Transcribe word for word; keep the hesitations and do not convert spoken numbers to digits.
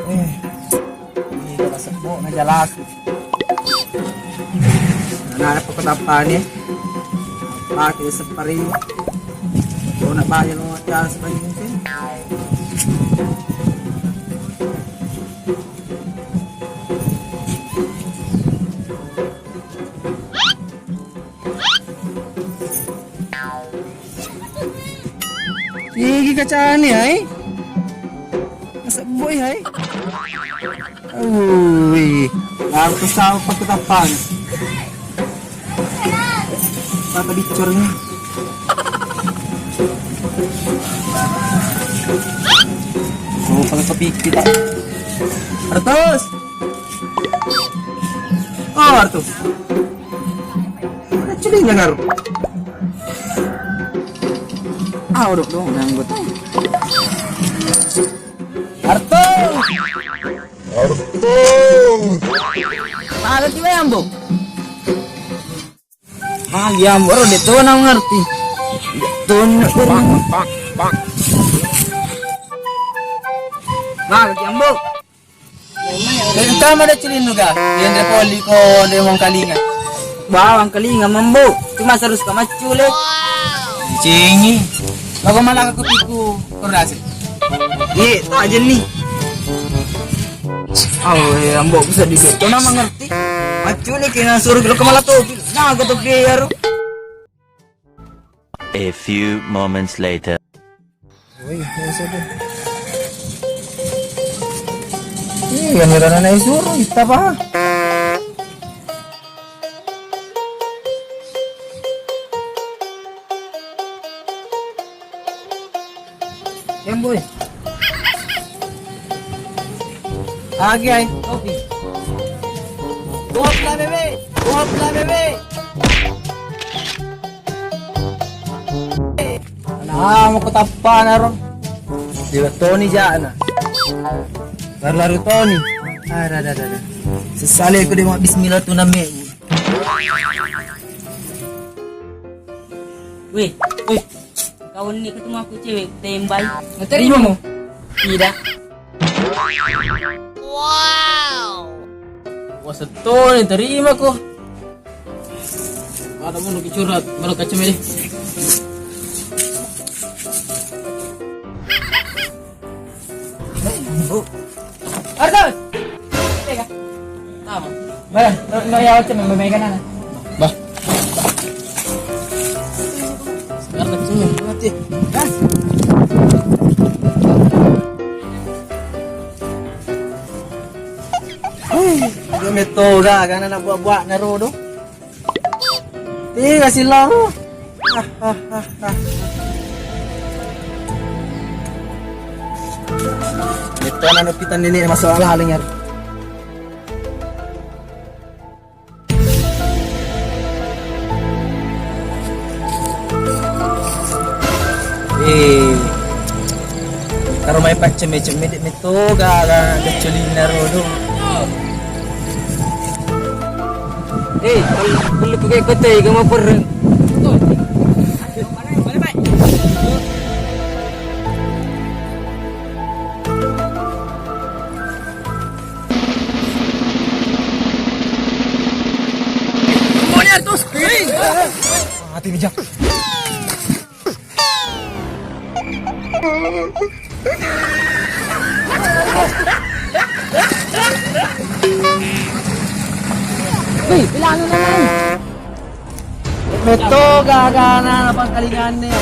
Eh, ini kalau sebok ngajalaku. Nah, apa ketampane? Pakai separi. Kau nak bayar lo, jangan sebanyak mungkin. Igi kacani, hai. Masa boy, hai. Ui, harus tahu pakai tapang. Kata bicornya. Oh, pakai kopi kita. Ratus. Oh, Artu. Cili nyangar. Ah, udah dong, udah anggota. Artu. Artu. Tahu tiba yang bu. Ah, ya, baru dia tahu nama ngerti. Dia tahu nak. Nah, yang bu. Engka mada cilinnu ga, yenre poli ko de Wangkalinga. Ba Wangkalinga mambo, cuma terus ka maccule. Cingi. Mako malaka kupiku, kordase. Ye, tak jenni. Oh, ya, ambo bisa di situ. Nama ngerti? Maccule kena suruh lo kemala topi. Nah, ke topi ya, Ru. A few moments later. Woi, ya sudah. Iya, nirana naik suruh, kita apa? Yang boy. Agi ai, kopi. Kopi lah, bebe. Kopi lah, bebe. Ah, mau kutappa naro. Dewa Toni jana. Laru-laru Toni. Ah, dah, dah, dah, dah. Sesale ku de mau bismillah tu name. Weh, weh. Kau ni ketemu aku cewek, tembak. Terima mu? Tidak. Wow. Wah, setoni terima ko. Ada mau dicurhat, baru kaca mede. Bu. Arthur! Tega. Tama. Bah, no, no, ya, oce, memang megang anak. Bah. Sekarang aku sini, mati. Hah? Hei, dia metto ga, kan anak buah-buah naro do. Tiga silo. Ah, ah, ah, ah. Itu anak pitan nenek masalah laling ya. Eh, karo mai paccemme-cemme de' metto ga, ga, ga colinna ro do. Eh, perlu, perlu pakai kote, ga mau pereng. Mati bijak. Wih, bilangin namanya. Metto gagana apa kalingannya.